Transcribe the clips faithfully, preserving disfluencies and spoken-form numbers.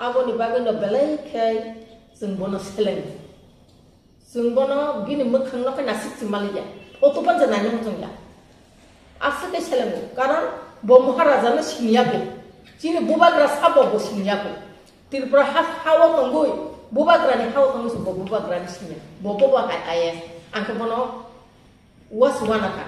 Aboni bagwi no belai khe chwng bono selengo. Chwng bono bini mwkhang no khe nasik se maliya. Photo pan se naina muchungya. Aswk khe selengo. Karon bo Maharaja no siniya khe. Chini bubagra sabo bo siniya khe. Tripura ha, hao tongwi, bubagra ni hao tongwi se bo bubagra ni siniya. Bo bo bo hai I A S. Ang khe bono was wana kha.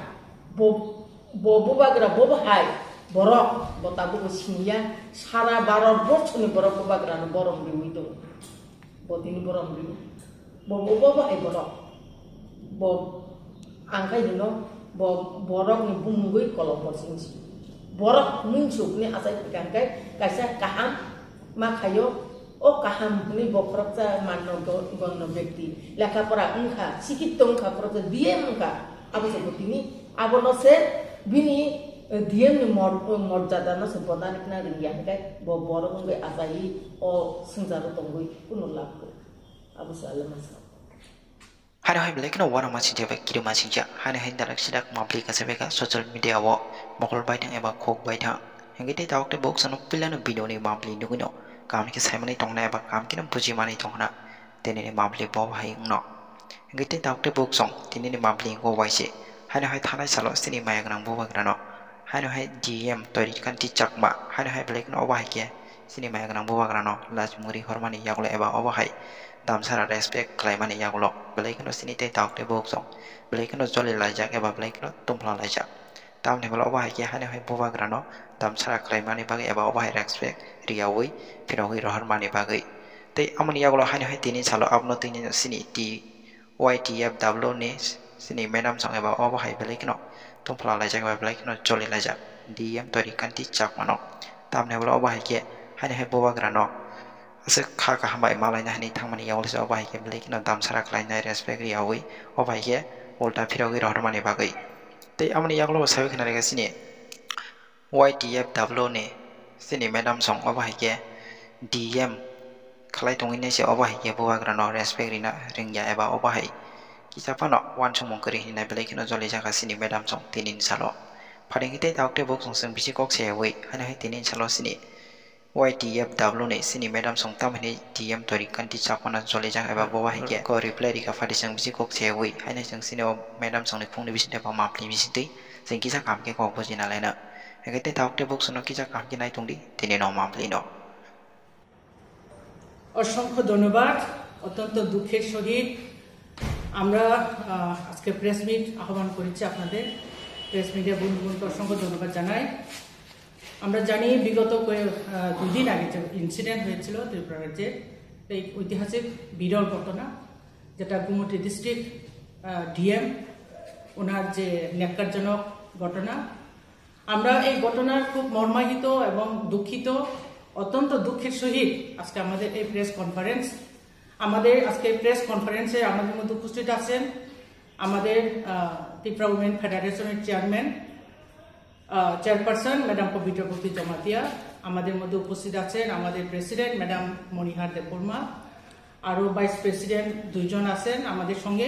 Bo, bo bubagra bo bo hai. Borok, bo tabuk bo siniya. Sara Bharat borso ni borok bubagra no borom riwi tongo. Bo tini borom riwi. Bo, bo, bo, bo hai borok. Bo, ang khai hino, bo, borok ni bumungwi kolok bor singsi. Borok mungsuk ni achai thwikha hwnkhe kaisa kaham ma khaio, o kaham hwnwi bo khoroksa manno go-, gonno bekti. Lekha pora wngkha, sikitto wngkha, khoroksa D M wngkha, abo se bo tini, abono se bini, eh, D M ni mor-, morjada no se bo narikna rwngya hwnkhe bo borok wngwi achaiwi o swngcharo tongwi kunu lab kwrwi. Abo se alama sa. Haino hai belai kheno uanama singcha bai kirima singcha. Haino hai darak sidak mapli kasabaikha social media o mokol baithang eba khuk baithang. Hingke tei tabuk tei bok sano pilano video ni mapli nugwino kaham khe saimani tongna eba kaham kheno bujimani tongna. Tei nini mapli bo hai wngno. Hingke tei tabuk tei bok song tini ni mapli wngkha waise. Haino hai thanai salo sini maya gwnang bubagrano. Haino hai D M Toiri Kanti Chakma. Haino hai belai kheno obo hai khe sini maya gwnang bubagrano lachmungri hormani yagulo eba obo hai damsara respect khlaimani yagulo belai kheno sini tei tabuk tei bok song belai kheno joli laijak eba belai kheno tongphla laijak. Tamni hwnba obo hai khe haino hai bubagrano damsara khlaimani bagwi eba obo hai respect riyaui phirogwi rohormani bagwi. Tei amoni yagulo haino hai tini salo abono tini sini T Y T F W ni sini madam song eba obo hai belai kheno tongphla laijak eba belai kheno joli laijak D M Toiri Kanti Chakmano. Tamni hwnba obo hai khe haino hai bubagrano aswk kha kaham bai malaina hinwi thangmani yagulo se obo hai khe belai kheno damsara khlainai respect riyaui obo hai khe ulta phirogwi rohormani bagwi. Tei amoni yagulo bo sawi khna rega sini Y T F W ni sini madam song obo hai khe D M khlai tongwi nai se obo hai khe bubagrano respect rina rwngya eba obo hai kisa phano uansukmung kwrwi hinwi belai kheno joli jaka sini madam song tini ni salo. Phaidi khe tei tabuk tei bok song chwng bisi kok sayaui haino hai tini ni salo sini Y T F W ni sini madam song tamo hinwi D M Toiri Kanti Chakmano jolijak eba boba hai khe ko reply rikha phaidi chwng bisi kok sayaui haino chwng sini o madam songni phungni bisingtwi eba mapli bisingtwi chwng kisa kaham khe kok bujina laina. Hingke tei tabuk tei bok songno kisa kaham khe nai tongdi tini no mapli no. অসংখ্য ধন্যবাদ। অত্যন্ত দুঃখের সহিত আমরা, আহ, আজকে press meet আহ্বান করেছি আপনাদের। প্রেস মিডিয়া বন্ধুগণকে অসংখ্য ধন্যবাদ জানাই। আমরা জানি বিগত কয়ে-, আহ, দুই দিন আগে যে ইনসিডেন্ট হয়েছিল ত্রিপুরা রাজ্যে, এই ঐতিহাসিক বিরল ঘটনা, যেটা গোমতী ডিস্ট্রিক্ট, আহ, ডিএম ওনার যে ন্যাক্কারজনক ঘটনা, আমরা এই ঘটনার খুব মর্মাহত এবং দুঃখিত, অত্যন্ত দুঃখের সহিত আজকে আমাদের এই প্রেস কনফারেন্স। আমাদের আজকে প্রেস কনফারেন্সে আমাদের মধ্যে উপস্থিত আছেন আমাদের, আহ, ত্রিপুরা উইমেন ফেডারেশনের চেয়ারম্যান, আহ, চেয়ারপারসন ম্যাডাম পবিত্রবতী জমাতিয়া, আমাদের মধ্যে উপস্থিত আছেন আমাদের প্রেসিডেন্ট ম্যাডাম মণিহার দেববর্মা, আরও ভাইস প্রেসিডেন্ট দুইজন আছেন আমাদের সঙ্গে,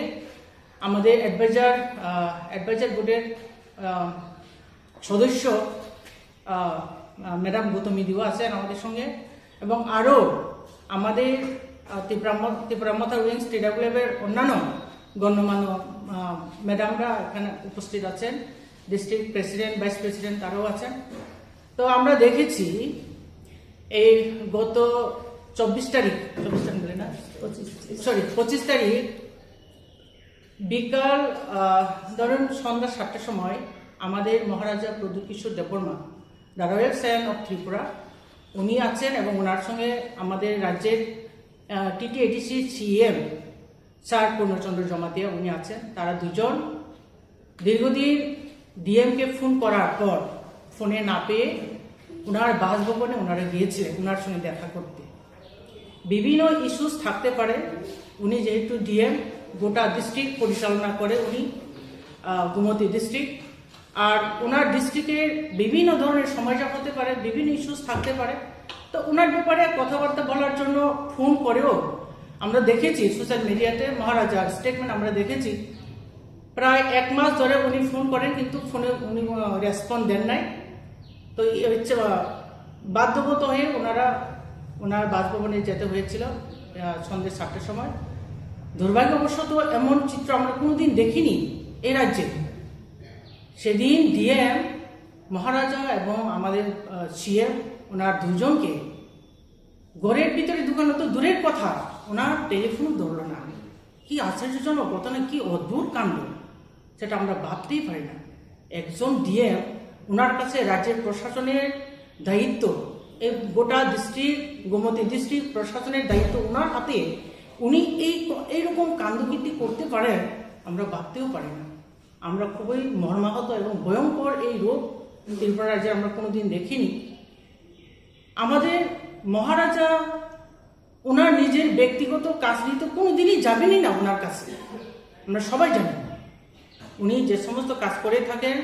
আমাদের অ্যাডভাইজার, আহ, অ্যাডভাইজার বোর্ডের, আহ, সদস্য, আহ, আহ, ম্যাডাম গৌতমী দিও আছেন আমাদের সঙ্গে, এবং আরও আমাদের, আহ, ত্রিপুরা ম-, ত্রিপুরা মথা উইংস টিডাব্লিউএফের অন্যান্য গণ্যমান্য, আহ, ম্যাডামরা এখানে উপস্থিত আছেন, ডিস্ট্রিক্ট প্রেসিডেন্ট, ভাইস প্রেসিডেন্ট তারাও আছেন। তো আমরা দেখেছি এই গত চব্বিশ তারিখ, চব্বিশ তারিখ বলে না, সরি, পঁচিশ তারিখ বিকাল, আহ, ধরুন সন্ধ্যা সাতটার সময় আমাদের মহারাজা প্রদ্যুৎ কিশোর দেববর্মা, দ্য রয়্যাল সায়ন অফ ত্রিপুরা, উনি আছেন এবং ওনার সঙ্গে আমাদের রাজ্যের, আহ, টিটিএডিসি সিইএম স্যার পূর্ণচন্দ্র জমাতিয়া উনি আছেন। তারা দুজন দীর্ঘদিন ডিএমকে ফোন করার পর ফোনে না পেয়ে ওনার বাসভবনে ওনারা গিয়েছিলেন ওনার সঙ্গে দেখা করতে। বিভিন্ন ইস্যুস থাকতে পারে, উনি যেহেতু ডিএম, গোটা ডিস্ট্রিক্ট পরিচালনা করে উনি, আহ, গোমতী ডিস্ট্রিক্ট, আর ওনার ডিস্ট্রিক্টের বিভিন্ন ধরনের সমস্যা হতে পারে, বিভিন্ন ইস্যুস থাকতে পারে। তো ওনার ব্যাপারে কথাবার্তা বলার জন্য ফোন করেও আমরা দেখেছি, সোশ্যাল মিডিয়াতে মহারাজার স্টেটমেন্ট আমরা দেখেছি, প্রায় এক মাস ধরে উনি ফোন করেন, কিন্তু ফোনে উনি কোনো রেসপন্স দেন নাই। তো এই হচ্ছে, আহ, বাধ্যগত হয়ে ওনারা ওনার বাসভবনে যেতে হয়েছিল আহ, সন্ধ্যে সাতটার সময়। দুর্ভাগ্যবশত এমন চিত্র আমরা কোনোদিন দেখিনি এই রাজ্যে। সেদিন ডিএম, মহারাজা এবং আমাদের সিএম, ওনার দুজনকে ঘরের ভিতরে ঢুকানো তো দূরের কথা, ওনার টেলিফোন ধরলো না। কি আশ্চর্যজনক ঘটনা, কি অদ্ভুত কাণ্ড, সেটা আমরা ভাবতেই পারি না। একজন ডিএম, ওনার কাছে রাজ্যের প্রশাসনের দায়িত্ব, এই গোটা ডিস্ট্রিক্ট, গোমতী ডিস্ট্রিক্ট প্রশাসনের দায়িত্ব ওনার হাতে, উনি এই ক- এইরকম কাণ্ডকীর্তি করতে পারেন, আমরা ভাবতেও পারি না। আমরা খুবই মর্মাহত এবং ভয়ঙ্কর এই রোগ ত্রিপুরা রাজ্যে আমরা কোনোদিন দেখিনি। আমাদের মহারাজা ওনার নিজের ব্যক্তিগত কাজ নিয়ে তো কোনোদিনই যাবেনই না ওনার কাছে, আমরা সবাই জানি। উনি যে সমস্ত কাজ করে থাকেন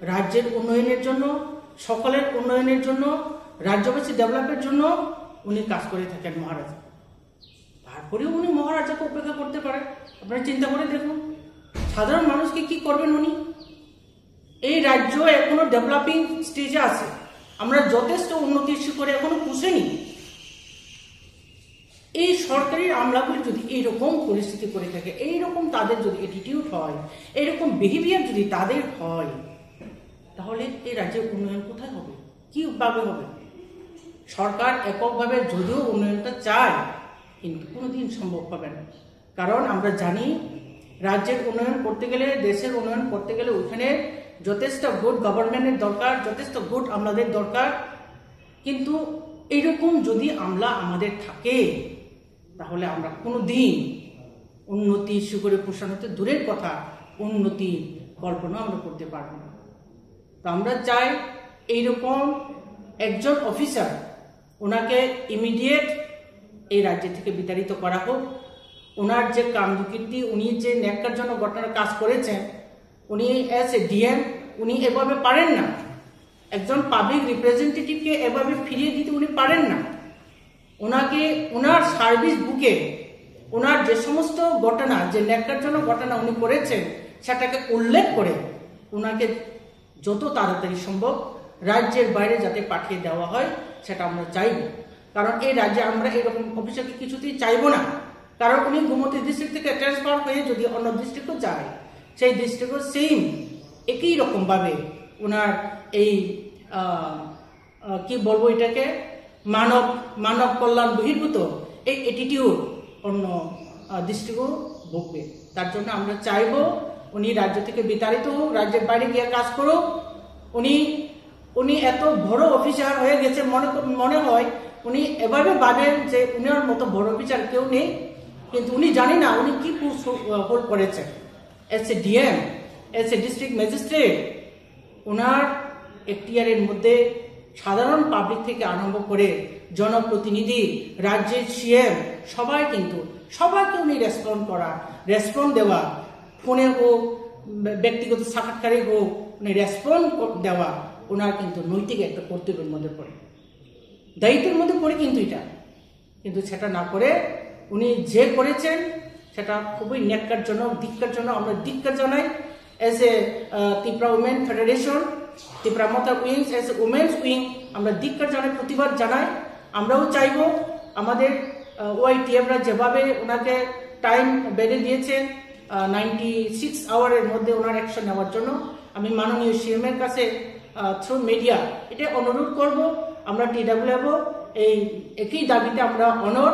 রাজ্যের উন্নয়নের জন্য, সকলের উন্নয়নের জন্য, রাজ্যবাসী ডেভেলপের জন্য উনি কাজ করে থাকেন মহারাজা। তারপরেও উনি মহারাজাকে উপেক্ষা করতে পারেন। আপনারা চিন্তা করে দেখুন, সাধারণ মানুষকে কি করবেন উনি? এই রাজ্য এখনো ডেভেলপিং স্টেজে আছে, আমরা যথেষ্ট উন্নতির শিখরে এখনো পৌঁছেনি। এই সরকারি আমলাগুলি যদি এইরকম পরিস্থিতি করে থাকে, এইরকম তাদের যদি অ্যাটিটিউড হয়, এইরকম বিহেভিয়ার যদি তাদের হয়, তাহলে এই রাজ্যের উন্নয়ন কোথায় হবে, কিভাবে হবে? সরকার এককভাবে যদিও উন্নয়নটা চায়, কিন্তু কোনোদিন সম্ভব হবে না। কারণ আমরা জানি, রাজ্যের উন্নয়ন করতে গেলে, দেশের উন্নয়ন করতে গেলে ওখানে যথেষ্ট গুড গভর্নমেন্টের দরকার, যথেষ্ট গুড আমলাদের দরকার। কিন্তু এরকম যদি আমলা আমাদের থাকে, তাহলে আমরা কোনো দিন উন্নতি সুখরে পোষণ হতে দূরের কথা, উন্নতি কল্পনা আমরা করতে পারবো না। তো আমরা চাই এইরকম একজন অফিসার, ওনাকে ইমিডিয়েট এই রাজ্য থেকে বিতাড়িত করা হোক। ওনার যে কাণ্ডকীর্তি, উনি যে ন্যাক্কারজনক ঘটনার কাজ করেছেন, উনি অ্যাজ এ ডিএম উনি এভাবে পারেন না, একজন পাবলিক রিপ্রেজেন্টেটিভকে এভাবে ফিরিয়ে দিতে উনি পারেন না। ওনাকে, ওনার সার্ভিস বুকে ওনার যে সমস্ত ঘটনা, যে ন্যাক্কারজনক ঘটনা উনি করেছেন, সেটাকে উল্লেখ করে ওনাকে যত তাড়াতাড়ি সম্ভব রাজ্যের বাইরে যাতে পাঠিয়ে দেওয়া হয়, সেটা আমরা চাইব। কারণ এই রাজ্যে আমরা এরকম অফিসারকে কিছুতেই চাইবো না। কারণ উনি গোমতী ডিস্ট্রিক্ট থেকে ট্রান্সফার হয়ে যদি অন্য ডিস্ট্রিক্টও যায়, সেই ডিস্ট্রিক্টও সেম একই রকমভাবে ওনার এই আহ, আহ, কি বলবো এটাকে, মানব মানব কল্যাণ বহির্ভূত এই অ্যাটিটিউড অন্য আহ, ডিস্ট্রিক্টও ভুগবে। তার জন্য আমরা চাইবো উনি রাজ্য থেকে বিতাড়িত হোক, রাজ্যের বাইরে গিয়ে কাজ করুক। উনি উনি এত বড় অফিসার হয়ে গেছে, মনে ক- মনে হয় উনি এভাবে ভাবেন যে উনার মতো বড় অফিসার কেউ নেই, কিন্তু উনি জানি না উনি কি পোস্ট হোল্ড করেছেন। As a DM, as a district magistrate, ওনার এখতিয়ারের মধ্যে সাধারণ পাবলিক থেকে আরম্ভ করে জনপ্রতিনিধি, রাজ্যের সিএম, সবাই কিন্তু, সবাইকে উনি রেসপন্ড করা, রেসপন্ড দেওয়া, ফোনে হোক, ব্য- ব্যক্তিগত সাক্ষাৎকারে হোক, উনি রেসপন্ড দেওয়া ওনার কিন্তু নৈতিক একটা কর্তব্যের মধ্যে পড়ে, দায়িত্বের মধ্যে পড়ে কিন্তু এটা। কিন্তু সেটা না করে উনি যে করেছেন, সেটা খুবই ন্যাক্কারজনক, ধিক্কারজনক। আমরা ধিক্কার জানাই, as a Tripura women federation, Tripura Motha wings, as a women's wing, আমরা ধিক্কার জানাই, প্রতিবাদ জানাই। আমরাও চাইবো আমাদের ওয়াইটিএফরা যেভাবে ওনাকে টাইম বেঁধে দিয়েছেন, নাইনটি সিক্স আওয়ারের মধ্যে ওনার অ্যাকশন নেওয়ার জন্য আমি মাননীয় সিএম এর কাছে থ্রু মিডিয়া এটা অনুরোধ করব। আমরা টিডাব্লিউএফও এই একই দাবিতে আমরা অনর।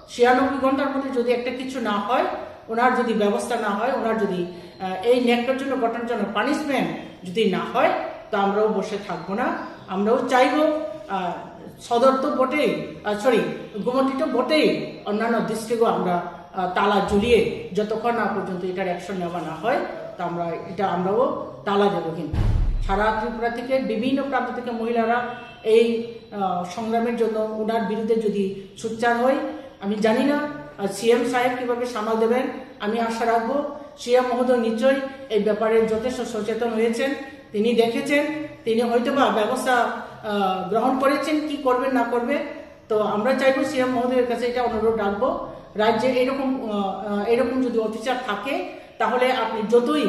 ছিয়ানব্বই ঘন্টার মধ্যে যদি একটা কিছু না হয়, ওনার যদি ব্যবস্থা না হয়, ওনার যদি আহ, এই ন্যাক্কারজনক ঘটনার জন্য পানিশমেন্ট যদি না হয়, তো আমরাও বসে থাকবো না। আমরাও চাইবো আহ, সদর তো বটেই, সরি, গোমতী তো বটেই, অন্যান্য ডিস্ট্রিক্টও আমরা আহ, তালা ঝুলিয়ে যতক্ষণ না পর্যন্ত এটার অ্যাকশন নেওয়া না হয়, তা আমরা এটা আমরাও তালা দেবো। কিন্তু সারা ত্রিপুরা থেকে বিভিন্ন প্রান্ত থেকে মহিলারা এই আহ, সংগ্রামের জন্য ওনার বিরুদ্ধে যদি সোচ্চার হয়, আমি জানি না সিএম সাহেব কিভাবে সামাল দেবেন। আমি আশা রাখবো সিএম মহোদয় নিশ্চয়ই এই ব্যাপারে যথেষ্ট সচেতন হয়েছেন, তিনি দেখেছেন, তিনি হয়তো বা ব্যবস্থা আহ, গ্রহণ করেছেন কি করবেন না করবে। তো আমরা চাইবো সিএম মহোদয়ের কাছে এটা অনুরোধ রাখবো, রাজ্যে এরকম আহ, আহ, এরকম যদি অফিসার থাকে, তাহলে আপনি যতই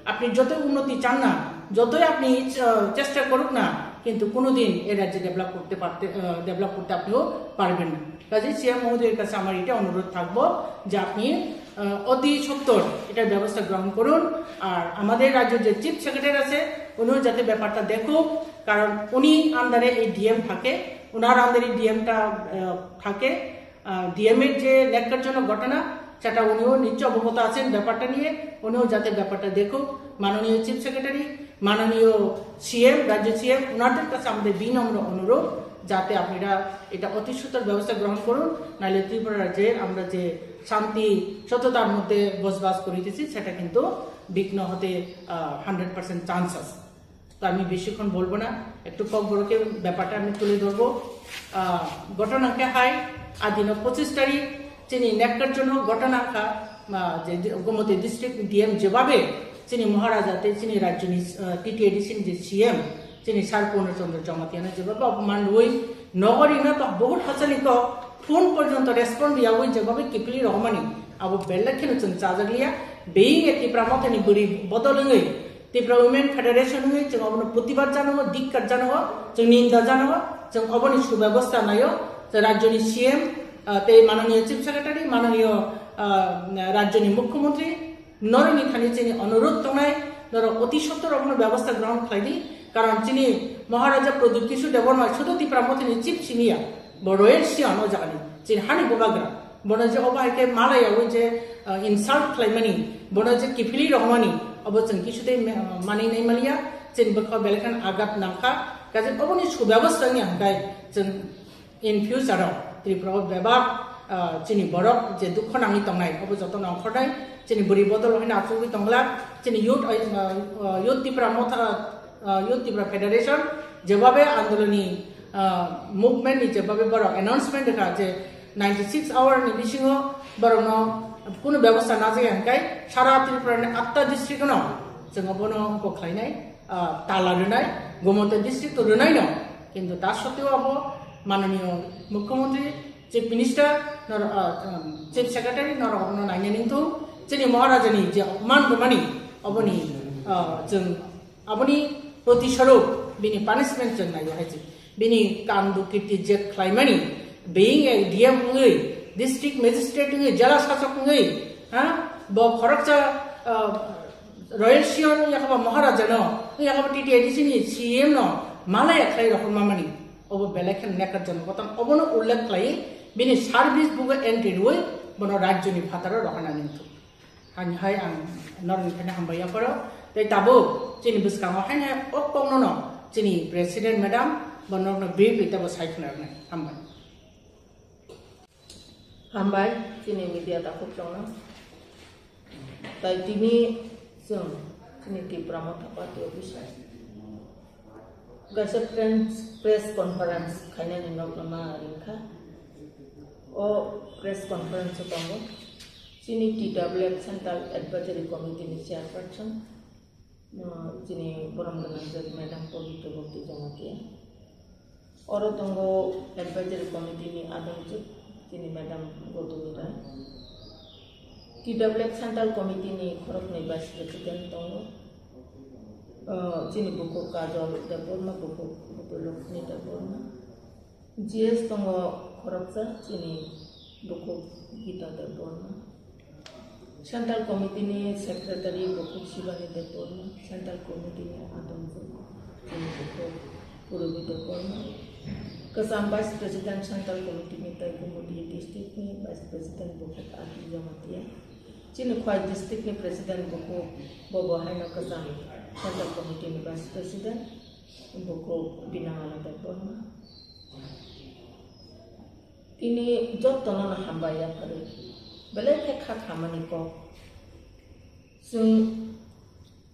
আপনি যতই উন্নতি চান না, যতই আপনি ইচ্ছা- চেষ্টা করুক না, কিন্তু কোনোদিন এই রাজ্য ডেভেলপ করতে পারতে ডেভেলপ করতে আপনিও পারবেন না। কাজেই সিএম মহোদয়ের কাছে আমার এটা অনুরোধ থাকবো যে আপনি আহ, অতি সত্বর এটার ব্যবস্থা গ্রহণ করুন। আর আমাদের রাজ্যের যে চিফ সেক্রেটারি আছে, উনিও যাতে ব্যাপারটা দেখুক, কারণ উনি আন্ডারে এই ডিএম থাকে, ওনার আন্ডারে ডিএমটা থাকে। ডিএম এর যে ন্যাক্কারজনক ঘটনা, সেটা উনিও নিশ্চয় অবগত আছেন ব্যাপারটা নিয়ে, উনিও যাতে ব্যাপারটা দেখুক। মাননীয় চিফ সেক্রেটারি, মাননীয় সিএম, রাজ্য সিএম, ওনাদের কাছে আমাদের বিনম্র অনুরোধ, যাতে আপনারা এটা অতি সত্বর ব্যবস্থা গ্রহণ করুন, নাহলে ত্রিপুরা রাজ্যে আমরা যে শান্তি সততার মধ্যে বসবাস করিতেছি, সেটা কিন্তু বিঘ্ন হতে হান্ড্রেড পার্সেন্ট চান্স আছে। তো আমি বেশিক্ষণ বলবো না, একটু ককবরকে ব্যাপারটা আমি তুলে ধরবো। আহ, ঘটনাকে হাই আদিন পঁচিশ তারিখ চিনি নেকটার জন্য ঘটনা খা, আহ, যে গোমতী ডিস্ট্রিক্ট ডিএম যেভাবে চিনি মহারাজাতে চিনি রাজ্যনি টিটিএডিসি যে সিএম চিনি স্যার পূর্ণচন্দ্র জমাতিয়ানো যেভাবে অপমান হই নগরী না তো বহুত হাসালি তো ফোন পর্যন্ত রেসপন্ড দিয়া হই যেভাবে কিপলি রহমানি আবো বেল্লা খেলো চুন চাজাগলিয়া বেইং এ টিপ্রা মথেনি বুড়ি বদল হই Tipra Women Federation hwnwi chwng obono protibad jano, dikkar jano, chwng ninda jano, chwng oboni subebostha naio, chwng rajyoni C M, ah, tei mananiyo Chief Secretary, mananiyo, ah, rajyoni Mukhyamantri, norokni thani chini onurodh tongnai, norok oti sottor obono bebostha grohon khlai di, karon chini Maharaja Pradyut Kishore Debbarma sudu Tipra Mothani Chief simi ya, bo royal siyano jagani, chini hani bubagra. Bono je obo hai khe malai yaui je, ah, insult khlaimani, bono je kiphilwi rwmani, obo chwng kisu tei me-, manwi nai maliya, chini bwkha belai kheno agat nangkha. Kaje oboni subebostha wngya hwnkhe chwng in future o Tripura o bebak, ah, chini borok je dukho nangwi tongnai, obo jotono ongkhornai, chini bwrwi bodol haino achugwi tongla, chini youth, ah, ah, youth Tipra Motha, ah, Youth Tipra Federation, jebabe andoloni, ah, movement ni jebabe borok announcement rwkha je ninety six hour ni bisingo borokno kunu bebostha najaya hwnkhe sara Tripura ni atta district no chwng bono ongkho khlainai, ah, tala rwnai, Gomoti district to rwnai no, kintu ta sotteo abo mananiyo Mukhyamantri, Chief Minister, nor-, ah, um, Chief Secretary norok no nainani wngthung, chini Maharaja ni je man rwmani oboni, ah, chwng Aboni protiswarup bini punishment chwng naio hai se. Bini kandu kirti je khlaimani, being a D M wngwi, district magistrate wngwi, jela sasok wngwi, ha? Bo khoroksa, ah, Royal Siyong wngya kha ba Maharaja no, wngya kha ba T T A D C ni C M no, malaya khlai rohorma mani. Obo belai khe nekar jono kotan obono ullekh khlai bini service bugo entry rwui bono rajyoni phataro rohornani wngthok. Ani hai ang norokni thani hambai yapharo. Tei tabuk chini bwskango haino o kokno no chini president madam bo norokno briefly teibo sai khna rwnai. Hambai. Hambai chini media takhuk chongno. Tai tini chwng chini Tipra Motha Party office hai kaisa press, press conference khainani nokno ma ringkha. O press conference o tongo chini T W F Central Advisory Committee ni chairperson, uh, chini borom gwnang je Madam Pabitra Bhakti Jamatia. Oro tongo Advisory Committee ni adongjwk chini Madam Gotomi Rai. T W F Central Committee ni khoroknwi Vice President tongo. Uh, chini bukhuk Kajol Debbarma, bukhuk Butulokni Debbarma. G S tongo khoroksa chini bukhuk Gita Debbarma. Central Committee ni Secretary bukhuk Shivani Debbarma, Central Committee ni adongjwk chini bukhuk Purbi Debbarma. Kwcham Vice President Central Committee ni tei Gumoti District ni Vice President bukhuk Ati Jamatia. Chini Khwai District ni President bukhuk bobo haino kwcham Central Committee ni Vice President bukhuk Binamala Debbarma. Tini jotono no hambai yapharwi belai khe kha khamani kok. Chwng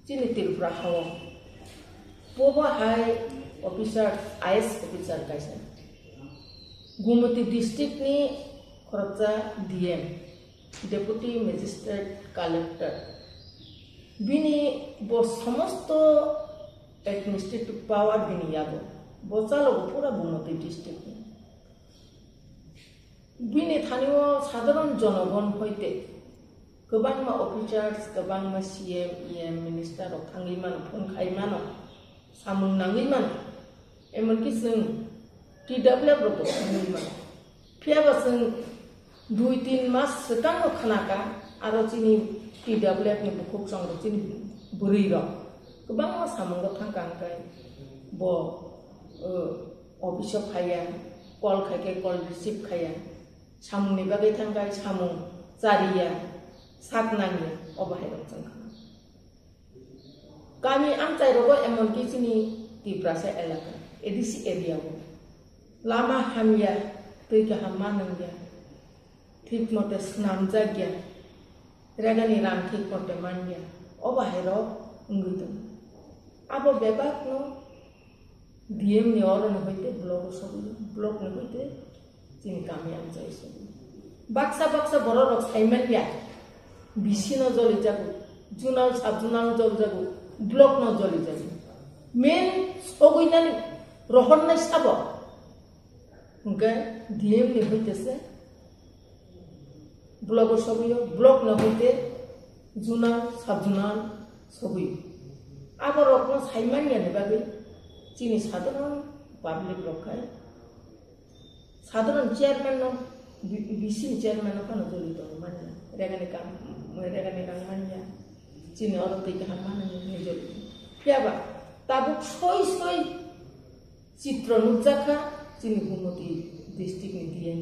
chini Tripura hao bobo hai officer, I A S officer kaisa. Gumoti district ni khoroksa D M, Deputy Magistrate Collector. Bini bo somosto administrative power bini yago. Bo chalogo pura Gumoti district ni. Bini thani o sadharon jonogon hoite kwbangma officers, kwbangma C M, E M, minister rok thangwi mano, phone khai mano, samung nangwi mano. Emonki chwng T W F rokbo wngwi mano. Phiyaba chwng dui tin mas swkango khnakha, aro chini T W F ni bukhuk chwng rok, chini bwrwi rok kwbangma samungo thangkha, hwnkhe bo, uh, office o phaiya, call khaikhe call receive khaiya, samungni bagwi thangkha samung chariya, sak nangya, obo hai rok chwng kha. Kami amchai rogo emonki chini Tiprasa elaka, A D C area o lama hamya, twi kaham manwngya, thik mote swnamjakya, regani rang thik mote manya, obo hai rok wngwi tongo. Abo bebak no D M ni oro ni hoite block o sogwi, block ni hoite chini kami amchai sogwi. Baksa baksa borok rok saiman ya, B C no joli jago, zonal sub zonal no joli jago, block no joli jago. Main sogwi nani rohor nai sabo. Hwnkhe D M ni hoite se block o sogwi o, block no hoite zonal sub zonal sogwi o. Abo rok no saiman ya ni bagwi chini sadharon public rok khai Sadharon chairman no, B-, B C ni chairman no phano joli tongo manya. Regani kam, regani rang manya. Chini oro twi kaham manya hinwi joli tongo. Phiyaba tabuk soi soi chitro nukjakha chini Gumoti district ni D M.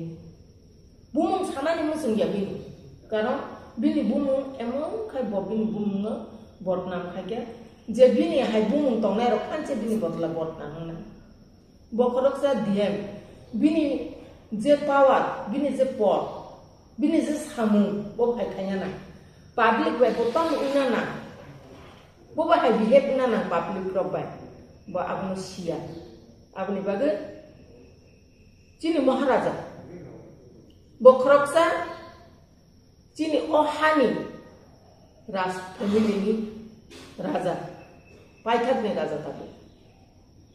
Bumung sanani muchung ya bini. Karon bini bumung emon khai bo bini bumung no bodnam khaikhe je bini hai bumung tongnai rok phanse bini bodla bodnam wngnai. Bo khoroksa D M, bini je power, bini je por, bini je samung, bo phai khaina nang. Public bai bo tamo wngna nang. Bo bai hai behave wngna nang public rok bai. Bo abono siya. Aboni bagwi chini Maharaja. Bo khoroksa Chini o hani Raj family ni raja, paithak ni raja tabuk.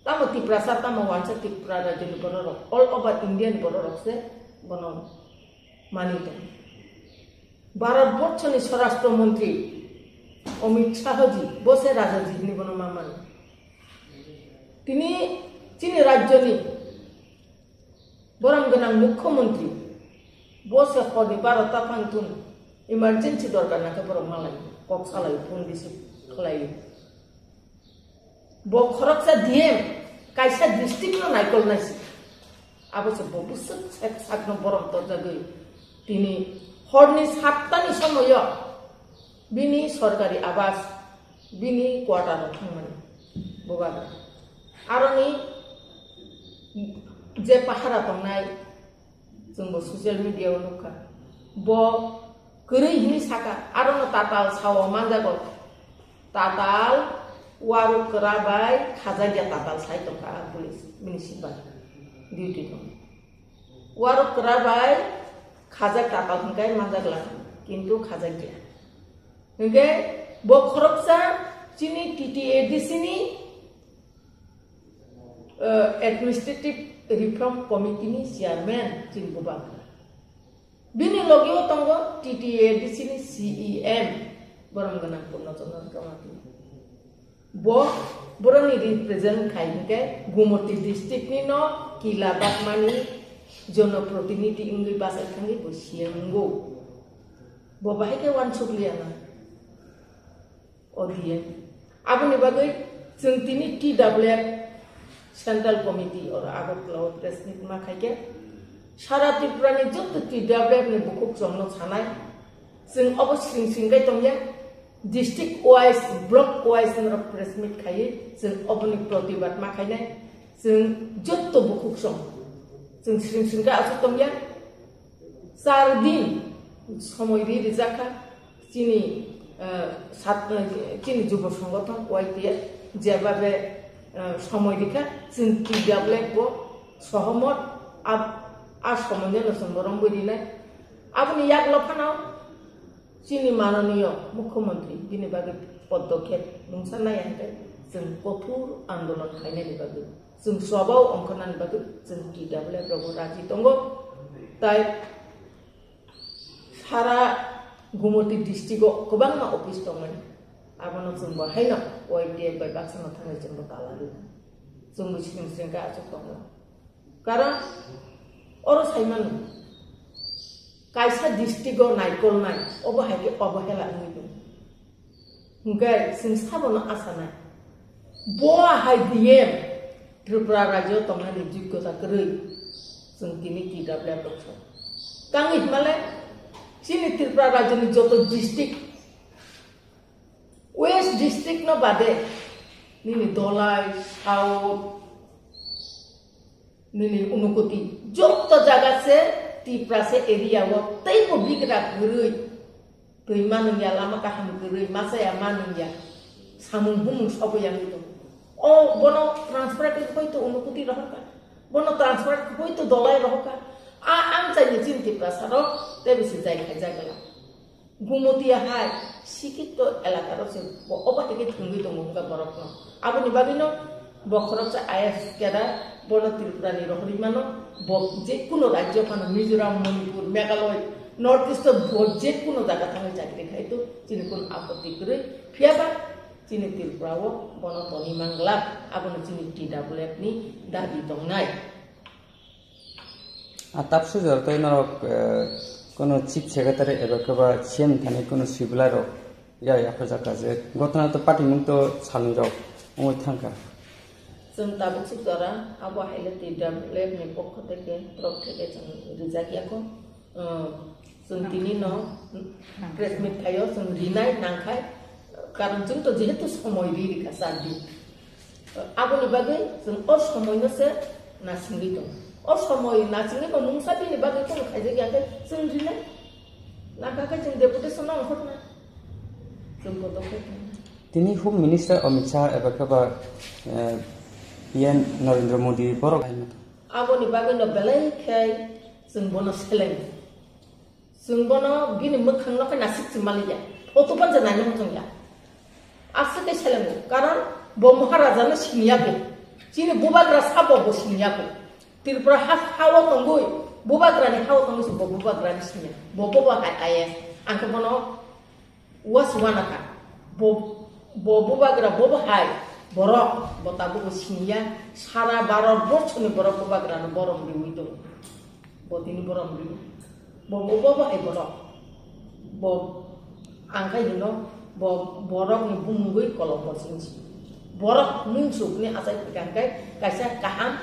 Tamo Tiprasa, tamo wansa Tripura rajyo ni borok rok, all over India ni borok rok se bono mani tongo. Bharat borso ni Swarashtra Montri Amit Shah ji, bo se raja ji hinwi bono ma mano. Tini chini rajyo ni Borom gwnang mukhyamantri, bo se horni barota phang thun emergency dorkar nangkhe borok malai kok salai phone receive khlai. Bo khoroksa D M kaisa district no naikol naisi. Abo se bo bwswk sak sakno borom torjagwi tini horni satta ni somoyo bini sorkari abas, bini quarter o thangmani bubagra. Aroni je pahara tongnai, chwngbo social media o nukha. Bo kwrwi hinwi saka, arono tatal sao manjago. Tatal waruk kwra bai khajakya tatal sai tongkha a police bini sipai duty tong. Waruk kwra bai khajak tatal hwnkhe manjak lang, kintu khajakya. Hwnkhe bo khoroksa chini T T A D C ni, eh, Administrative Reform Committee ni chairman chini bubagra. Bini logi o tongo T T A D C ni C E M, borom gwnang Purno Chandra Rawati. Bo, boroni represent khai hwnkhe Gumoti district ni no kila bakmani jonoprotinidhi wngwi bachai thangwi bo C M wngo. Bo bahai khe uansuk liya na. O D M. Aboni bagwi chwng tini T W F Central Committee oro Agartala o press meet ma khaikhe sara Tripura ni joto T W F ni bukhuk chwngno sanai. Chwng obo sring sring kai tongya. District wise, block wise norok press meet khaiwi chwng oboni protibad ma khainai. Chwng joto bukhuk chwng, chwng sring sring kai aswk tongya. Char din somoi ri rijak kha chini, eh, sat-, eh, chini jubo songothon Y T F jebabe, eh, somoi rikha chwng T W F bo sohomot ab-, a somoi no chwng bo romwi rinai. Aboni yaklo phano chini mananiyo mukhyamantri bini bagwi podokhep mungsa nai hwnkhe chwng kothor andolon khainani bagwi, chwng swbao ongkhornani bagwi chwng T W F rogo raji tongo. Tai sara Gumoti district o kwbangma office tongmani, abono chwng bo haino Y T F bai baksano thangwi chwng bo tala rwkha. Chwng bo sring sring khe achuk tongo. Karon oro sai mano, kaisa district o naikolnai, obo hai khe obohela wngwi tongo. Hwnkhe chwng sabono asanai, bo hai D M Tripura rajyo tongnani joggota kwrwi chwng tini T W F rok sa. Tangwi hwnmale chini Tripura rajyoni joto district, West district no bade, nini Dolai, South, nini Unakoti, joto jaga se Tiprasa area o teibo bigra kwrwi, twi manwngya, lama kaham kwrwi, machaya manwngya, samung humung sobo yangwi tongo. O bono transfer khe hoito Unakoti rohorkha, bono transfer khe hoito Dolai rohorkha. A amchaini chini Tiprasa rok teibo se jai khaijak glak. Gumutia hai sikito elaka rok se bo obo hai khe thwngwi tongo wngkha borok no. Aboni bagwi no bo khoroksa I A S cadre, bono Tripura ni rohorwi mano, bo je kuno rajyo phano, Mizoram, Manipur, Meghalaya, North East o bo je kuno jaga thangwi chakri khai to chini kuno apotti kwrwi. Phiya ba chini Tripura o bono toni manglak, abono chini T W F ni dabi tongnai. A tapsu jora tei norok, eh, kono chief secretary eba khe ba C M thani kono sibla rok ya ya khojak ka je gotna to party mung to salni rok ongoi thangkha. Chwng tabuk suk jora abo haile T W F ni pokho theke, torok theke chwng rijak ya kho. Eh, chwng tini no press meet khaio, chwng rinai nangkhai, karon chwng to jehetu somoi ri rikha char din. Aboni bagwi chwng o somoino se nasingwi tongo. O somoi nasingwi bo mungsa bini bagwi kono khaijak ya khe chwng rinai. Nakha khe chwng deputation no ongkhorna. Chwng kotor khe tongo. Tini Home Minister Amit Shah eba khe ba, eh, P M Narendra Modi borok. Aboni bagwi no belai khe chwng bono seleng. Chwng bono bini mwkhang no khe nasik se maliya. Photo panja naina muchungya. Aswk khe selengo. Karon bo Maharaja no siniya kho. Chini bubagra sabo bo siniya kho. Tripura ha, hao tongwi, bubagra ni hao tongwi se bo bubagra ni siniya. Bo bo bo hai I A S. Ang khe bono was wana kha. Bo, bo bubagra bo bo hai. Borok, bo tabuk bo siniya. Sara Bharat borso ni borok bubagra no borom riwi tongo. Bo tini borom ri. Bo, bo, bo, bo hai borok. Bo, ang khai hino, bo, borok ni bumungwi kolom bo singsi. Borok munsuk ni achai phikha hwnkhe kaisa kaham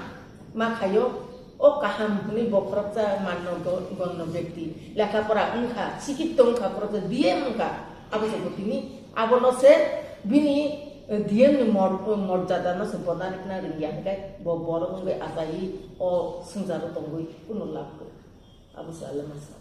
ma khaio. O kaham hwnwi bo khoroksa manno go-, gonno bekti. Lekha pora wngkha, sikito wngkha, khoroksa D M wngkha. Abo se bo tini, abono se bini, eh, D M ni mor-, morjada no se bo narikna rwngya hwnkhe bo borok wngwi achai o swngcharo tongwi kuno lab kwrwi. Abo se alama sa.